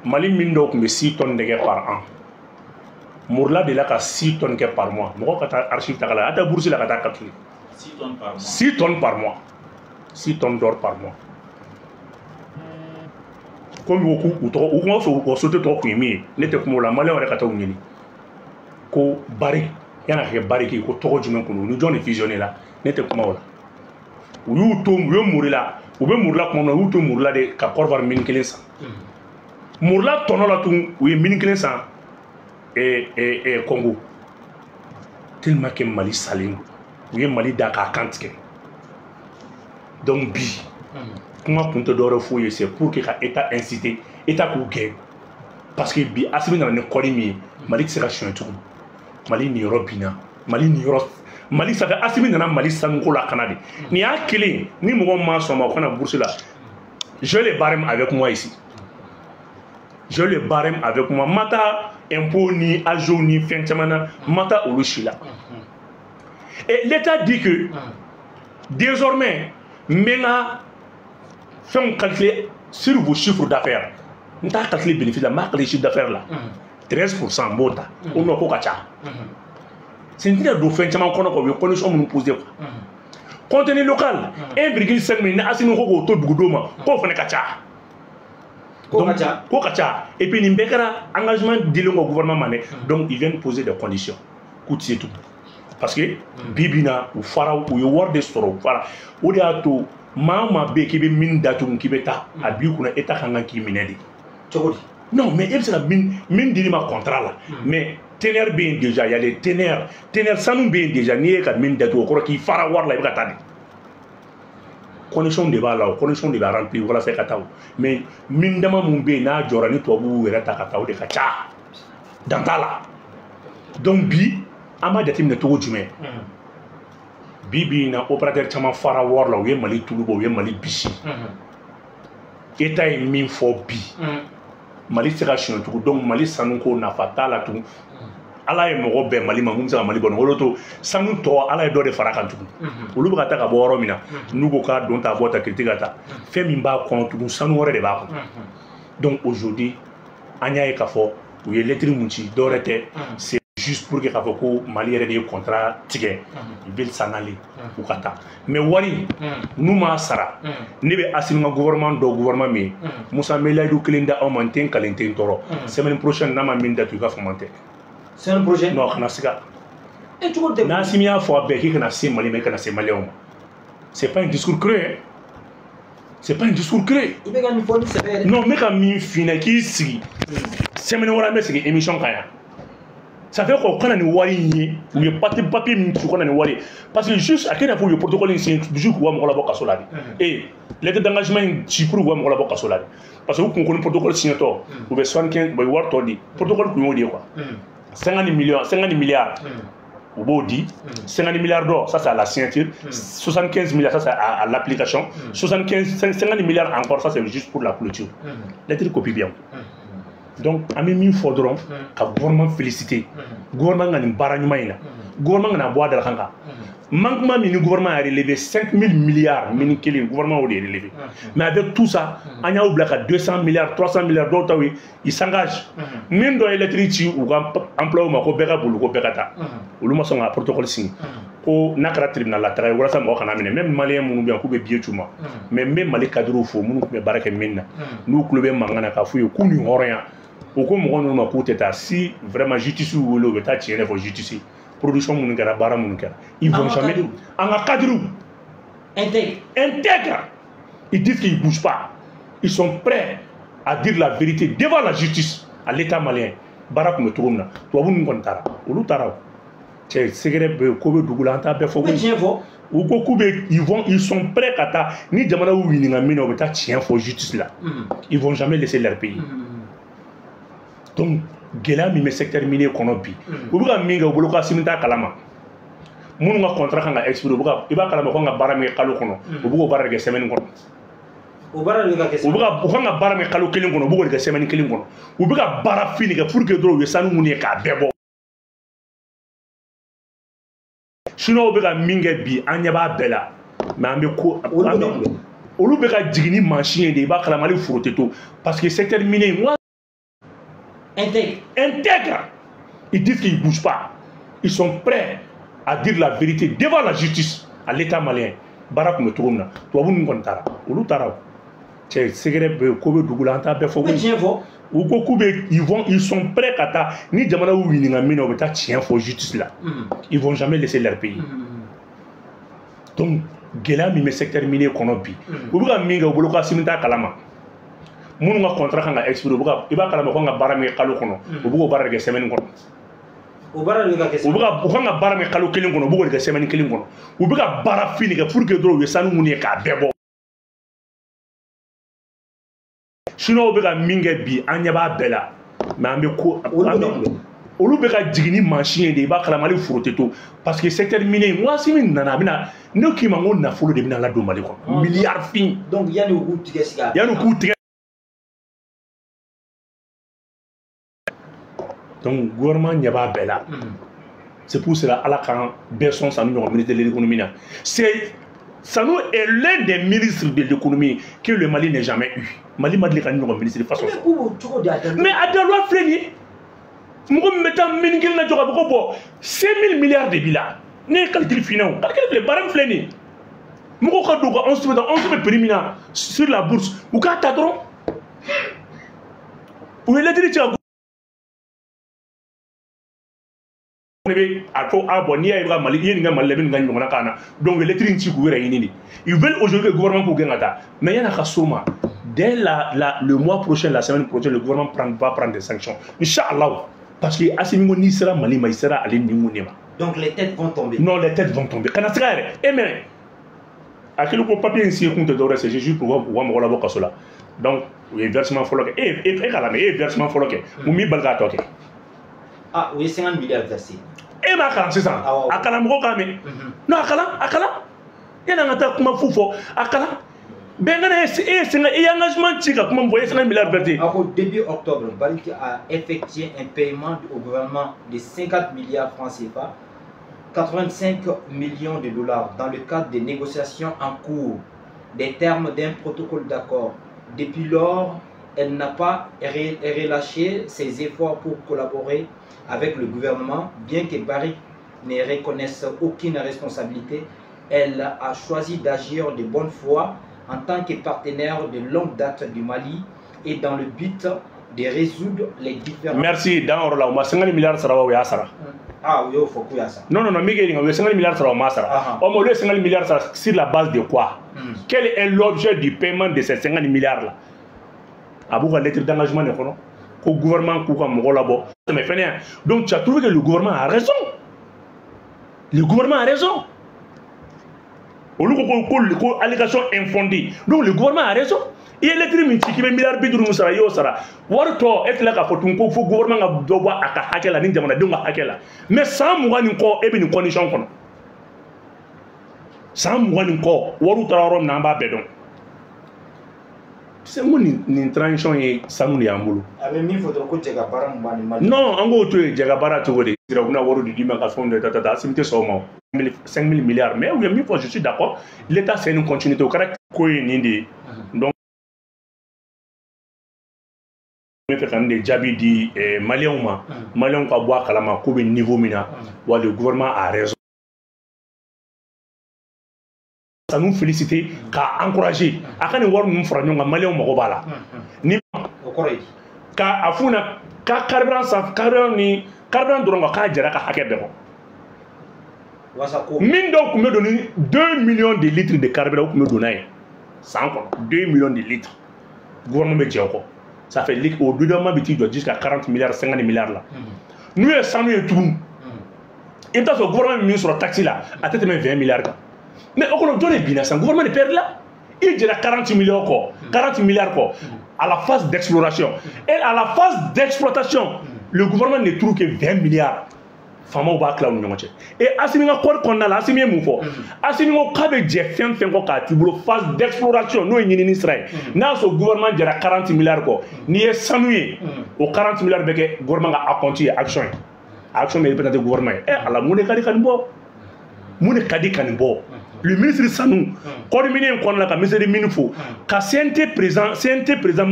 Mali mine dɔw tun bɛ 6 tonnes de kɛ par an. Morila de la ka 6 tonnes kɛ par mois. Mɔgɔw ka taa archive ta ka la, a taa bourse la ka taa calculer. 6 tonnes par mois. 6 tonnes par mois. 6 tonnes d'or par mois. Komi ko k'u tɔgɔ, u kuma fɛ u ka société tɔgɔ kun ye min ye, ne tɛ kuma o la, maliyɛnw yɛrɛ ka taa u ɲini. Ko Barrick, yan'a ka kɛ Barrick ye, ko tɔgɔ jumɛn kun don, ni jɔn de fusionné la, ne tɛ kuma o la. U y'u to, u ye Morila, u bɛ Morila kuma min na, u y'u to Morila de ka Côte mine kelen san. Morila tɔnɔ la tun, u ye mine kelen san Congo. Tellement que Mali salen don, u ye Mali da k'a kan tigɛ. Donc bi kuma kun tɛ dɔwɛrɛ foyi ye, c'est pour que ka État inciter, État k'u gɛn. Parce que bi Assimi nana ni kɔdi min ye, Mali tɛ se ka suɲɛ tugun. Mali niyɔrɔ binna, Mali niyɔrɔ, Mali, ça fait Assimi nana Mali sanuko la kana de. Nin y'a kelen, ni mɔgɔ ma sɔn ma, o kana bourse la. J'ai le barème avec moi ici. J'ai le barème avec moi. Ma taa impôt ni ajo ni fɛn caman na, ma taa olu si la. Et l'État dit que désormais, n bɛ n ka fɛnw calculer sur vos chiffres d'affaires. N t'a calculer bénéfice la, n b'a calculer chiffre d'affaires la. 13% n b'o ta. O nɔ ko ka ca. C'est n tɛna don fɛn caman kɔnɔ quoi, u ye condition minnu posé quoi. Contenu local, 1,5 million, ni Assimi ko k'o to dugudenw ma, k'o fana ka ca. Ko ka ca. Ko ka ca. Et puis nin bɛɛ kɛra engagement dilen kɔ gouvernement ma dɛ. Donc ils viennent poser des conditions. K'u tɛ se tugun. Parce que bi bi in na, u fara, u ye wari de sɔrɔ, u fara. O de y'a to maa o maa bɛ yen k'i bɛ mine datugu k'i bɛ taa, a b'i kunna État kan k'i minɛ de. Cogo di? Non, mais e bɛ se ka mine dir'i ma contrat la. Mais teneur bɛ yen déjà, il y a les teneurs. Teneur sanu bɛ yen déjà, n'i ye ka mine datugu, o kɔrɔ k'i fara wari la, i bɛ ka taa de. Condition de b'a la, o condition de b'a remplir walasa i ka taa o. Mais mine dama mun bɛ yen n'a jɔra ni tubabuw yɛrɛ ta ka taa, o de ka ca. Dan t'a la. Donc bi an b'a jateminɛ cogo jumɛn? Bi bi in na, opérateur caman fara wari la, u ye Mali tulu bɔ, u ye Mali bisi. État ye min fɔ bi, Mali tɛ se ka suɲɛ tugun. Donc Mali sanuko nafa t'a la tugun. Ala ye mɔgɔ bɛn Mali ma mun bɛ se ka Mali bɔ nin o de to sanu tɔ, Ala ye dɔ de fara kan tugun. Olu bɛ ka taa ka bɔ yɔrɔ min na, n'u ko k'a don ta bɔ ta kiriti ka taa, fɛn min b'a kɔnɔ tugun, sanu wɛrɛ de b'a kɔnɔ. Donc aujourd'hui, an y'a ye k'a fɔ u ye lettre mun ci, dɔwɛrɛ tɛ, c'est juste pour que k'a fɔ ko Mali yɛrɛ de ye contrat tigɛ, ils veulent s'en aller, u ka taa. Mais wari n'u m'a sara, ne bɛ Assimi ka gouvernement dɔ, gouvernement min ye, Musa, n bɛ layidu kelen da aw ma, n tɛ n kale, n tɛ n tɔɔrɔ. Semaine prochaine, n'a ma min datugu, i ka fama tɛ. Semaine prochaine? Non, kana siga. E cogo tɛ. N'Assimi y'a fɔ a bɛɛ k'i kana se Mali ma, i kana se Maliyɛnw ma. C'est pas un discours creux, hein. C'est pas un discours creux. I bɛ ka nin fɔ ni sɛbɛ yɛrɛ. Non, n bɛ ka min f'i ɲɛna, k'i sigi. Semaine wɛrɛ an bɛ sigi émission kan yan. Ça fait qu'on kana nin wari in ye, u ye papier min ci, u kana nin wari ye. Parce que juste a kɛ i n'a fɔ u ye protocole in signé juste k'u ka mɔgɔ labɔ kaso la de. Et lettre d'engagement in ci pour k'u ka mɔgɔ labɔ kaso la de. Parce que u kun ko ni protocole signé tɔ, u bɛ 75, u bɛ wari tɔ di. Protocole kun y'o de ye quoi. 50 millions, 50 milliards. U b'o di. 50 milliards d'or, ça c'est à la signature. 75 milliards, ça c'est à l'application. 75, 50 milliards encore, ça c'est juste pour la clôture. Lettre copie bien. Donc, an bɛ min fɔ dɔrɔn, ka gouvernement féliciter. Gouvernement ka nin baara ɲuman in na. Gouvernement kana bɔ a da la kan kan. Manquement min ni gouvernement a relevé 5 000 milliards, mine kelen, gouvernement y'o de relevé. Mais avec tout ça, an y'aw bila ka 200 milliards, 300 milliards, dɔw taw ye, ils s'engagent. Min dɔ ye lettre ci u ka employé ma ko bɛɛ ka boli, ko bɛɛ ka taa. Olu ma sɔn ka protocole signer. Ko n'a kɛra tribunal la taga ye walasa mɔgɔ kana minɛ. Même maliyɛn minnu bɛ yan k'u bɛ billet c'u ma. Mais n bɛ Mali cadre fo, minnu tun bɛ baara kɛ min na. N'u tulo bɛ mankan na k'a f'u ye k'u ni hɔrɔnya. U ko mɔgɔ ninnu ma k'u tɛ taa, si vraiment justice y'u wele, u bɛ taa tiɲɛ de fɔ justice. Production minnu kɛra, baara minnu kɛra, ils vont jamais. An ka cadre intègre. Intègre. Ils disent qu'ils bougent pas. Ils sont prêts à dire la vérité devant la justice à l'État malien. Baara tun bɛ cogo min na, tubabu ninnu kɔni taara, olu taara o. Cɛ, secret bɛ ko bɛ dugu la, an t'a bɛɛ fɔ. U bɛ tiɲɛ fɔ. U ko k'u bɛ, ils vont, ils sont prêts ka taa ni jamana y'u ɲininka min na, u bɛ taa tiɲɛ fɔ justice la. Ils vont jamais laisser leur pays. Donc gɛlɛya min bɛ secteur minier kɔnɔ bi, u bɛ ka min kɛ, u bolo ko Assimi t'a kalama. Minnu ka contrat kan ka expirer, u bɛ ka, i b'a kalama ko an ka baara min kɛ kalo kɔnɔ, u bɛ k'o baara de kɛ semaine kɔnɔ. O baara de bɛ ka kɛ. U bɛ ka, u kan ka baara min kɛ kalo kelen kɔnɔ, u bɛ k'o de kɛ semaine kelen kɔnɔ. U bɛ ka baara fin de kɛ pour que dɔrɔn u ye sanu minnu ye k'a bɛɛ bɔ. Chinois bɛ ka min kɛ bi, an ɲɛ b'a bɛɛ la. Mais an bɛ ko, Olu bɛ ka mun kɛ? Olu bɛ ka jigin ni mansin ye de, i b'a kalama hali foro tɛ to. Parce que secteur minier, moi, Intègre. Intègre. Ils disent qu'ils ne bougent pas. Ils sont prêts à dire la vérité devant la justice à l'État malien. Barak me tourne. Tubabu ninnu kɔni taara. Olu taara o. Cɛ secret bɛ ko bɛ dugu la an t'a bɛɛ fɔ. U bɛ tiɲɛ fɔ. U ko k'u bɛ ils sont prêts ka taa ni jamana y'u ɲininka min na u bɛ taa tiɲɛ fɔ justice la. Ils vont jamais laisser leur pays. Donc gɛlɛya min bɛ secteur minier kɔnɔ bi. U bɛ ka min kɛ u bolo ko Assimi t'a kalama. Minnu ka contrat kan ka expirer u bɛ ka i b'a kalama ko an ka baara min kɛ kalo kɔnɔ u bɛ k'o baara de kɛ semaine kɔnɔ. O baara de bɛ ka kɛ. U bɛ ka u kan ka baara min kɛ kalo kelen kɔnɔ u bɛ k'o de kɛ semaine kelen kɔnɔ. U bɛ ka baara fin de kɛ pour que dɔrɔn u ye sanu minnu ye k'a bɛɛ bɔ. Chinois bɛ ka min kɛ bi an ɲɛ b'a bɛɛ la mais an bɛ ko olu bɛ ka jigin ni mansin ye de i b'a kalama hali foro tɛ to parce que secteur minier waati min nana a bɛna ne k'i ma n ko nafolo de bɛna ladon Mali kɔnɔ miliyari fin. Donc yanni u k'u tigɛ sigi a. Yanni u k'u tigɛ. Donc gouvernement ɲɛ b'a bɛɛ la. C'est pour cela Ala k'an bɛɛ sɔn Sanu ɲɔgɔn ministre de l'économie na. C'est Sanou est l'un des ministres de l'économie que le Mali n'a jamais eu. Mali m'a dit qu'il y a un ministre de façon. Mais à Daloa filɛ nin ye mɔgɔ min bɛ taa mini kelen na jɔ ka fɔ ko bon 5 000 milliards de b'i la ne ye calcul f'i ɲɛna o calcul filɛ baara min filɛ nin ye mɔgɔw ka don ka 11 bɛ 11 bɛ prix min na sur la bourse u k'a ta dɔrɔn u ye lettre ci ka ne bɛ a fɔ a bɔn n'i y'a ye i bɛ ka Mali i ye nin kɛ Mali la i bɛ nin kɛ ɲɔgɔnna kan na donc lettre in ci k'u yɛrɛ ɲini de. Ils veulent aujourd'hui que le gouvernement k'u gɛn ka taa mais yan'a ka s'o ma dès le mois prochain, la semaine prochaine, le gouvernement va prendre des sanctions. Inch'Allah. Parce que Assimi ko n'i sera Mali ma i sera ale ni mun de ma. Donc les têtes vont tomber. Non, les têtes vont tomber. Kana siga yɛrɛ e mais a kɛlen ko papier in signé kun tɛ dɔwɛrɛ c'est juste pour u ka mɔgɔ labɔ kaso la. Donc u ye versement fɔlɔ kɛ e k'a lamɛn e ye versement fɔlɔ kɛ mun b'i bali k'a tɔ kɛ. Ah, u ye 50 milliards versé. E m'a kalan sisan a kalan mɔgɔw k'a mɛn. Non a kalan a kalan yanni an ka taa kuma fu fɔ a kalan. Bɛnkana e ye engagement ci ka kuma min fɔ e ye 50 milliards versé. A ko début octobre, Barrick a effectué un paiement au gouvernement de 50 milliards francs CFA, 85 millions de dollars dans le cadre des négociations en cours des termes d'un protocole d'accord. Depuis lors, elle n'a pas relâché ses efforts pour collaborer avec le gouvernement, bien que Barrick ne reconnaisse aucune responsabilité. Elle a choisi d'agir de bonne foi en tant que partenaire de longue date du Mali et dans le but de résoudre les différends. Merci. Dans le cas 50 milliards sara wa sara. Ah oui, il faut qu'il y ait ça. Non, non, non, mais 50 milliards sara wa sara. Oh, mais 50 milliards sara sur la base de quoi? Quel est l'objet du paiement de ces 50 milliards là? A b'u ka lettre d'engagement de kɔnɔ ko gouvernement k'u ka mɔgɔ labɔ. Mais fɛnɛ donc tu as trouvé que le gouvernement a raison. Le gouvernement a raison. Olu ko ko allégation infondée. Donc le gouvernement a raison. I ye lettre min ci k'i bɛ miliyari 50 min sara i y'o sara. Wari tɔ e tila k'a fɔ tun ko fo gouvernement ka dɔ bɔ a ka hakɛ la ni jamanadenw ka hakɛ la. Mais san 20 nin kɔ e bɛ nin condition kɔnɔ. San 20 nin kɔ wariw taara yɔrɔ min na an b'a bɛɛ dɔn. C'est n ko nin transition ye sanu de y'an bolo. A bɛ min fɔ dɔrɔn ko jɛ ka baara mun b'a ni Mali. Non an k'o to yen jɛ ka baara cogo di. U bɛna wari de d'i ma ka fɛnw de ta Assimi tɛ sɔn o ma. 5 000 milliards mais u ye min fɔ je suis d'accord. L'État c'est une continuité o kɛra ko ye nin de ye. Donc n bɛ fɛ ka nin de jaabi di maliyɛnw ma. Maliyɛnw ka bɔ a kalama k'u bɛ niveau min na. Wa le gouvernement a raison. Ça nous féliciter k'a encourager a ka nin wari ninnu fara ɲɔgɔn kan maliyɛnw mago b'a la. Ni o kɔrɔ ye di? Ka a f'u ɲɛna ka carburant san carburant ni carburant dɔrɔn kan k'a jɛra ka hakɛ bɛɛ kɔ. Wasa ko min dɔw tun bɛ don ni 2 millions de litres de carburant u tun bɛ don n'a ye san kɔnɔ 2 millions de litres gouvernement bɛ jɛ o kɔ. Ça fait o dédouanement bɛ t'i jɔ jusqu'à 40 milliards 50 milliards la. N'u ye sanu ye tugun i bɛ taa sɔrɔ gouvernement bɛ min sɔrɔ taxe la a tɛ tɛmɛ 20 milliards kan. Mais au kɔnɔ jɔn de binna sisan gouvernement de perd la. I jɛra 40 millions kɔ 40 milliards kɔ à la phase d'exploration et à la phase d'exploitation le gouvernement ne trouve que 20 milliards. Faamaw b'a tila u ni ɲɔgɔn cɛ. Et Assimi ka kɔɔri kɔnɔna la Assimi ye mun fɔ? Assimi ko k'a bɛ jɛ fɛn fɛn kɔ k'a t'i bolo phase d'exploration n'o ye ɲinini sira ye. N'a y'a sɔrɔ gouvernement jɛra 40 milliards kɔ n'i ye sanu ye o 40 milliards bɛ kɛ gouvernement ka acompte ye action ye. Action bɛ représenter gouvernement ye. Ɛ Ala mun de ka di ka nin bɔ? Mun de ka di ka nin bɔ? Le ministre Sanou kɔɔri mine in kɔnɔna la ka ministre mine fo ka CNT président CNT président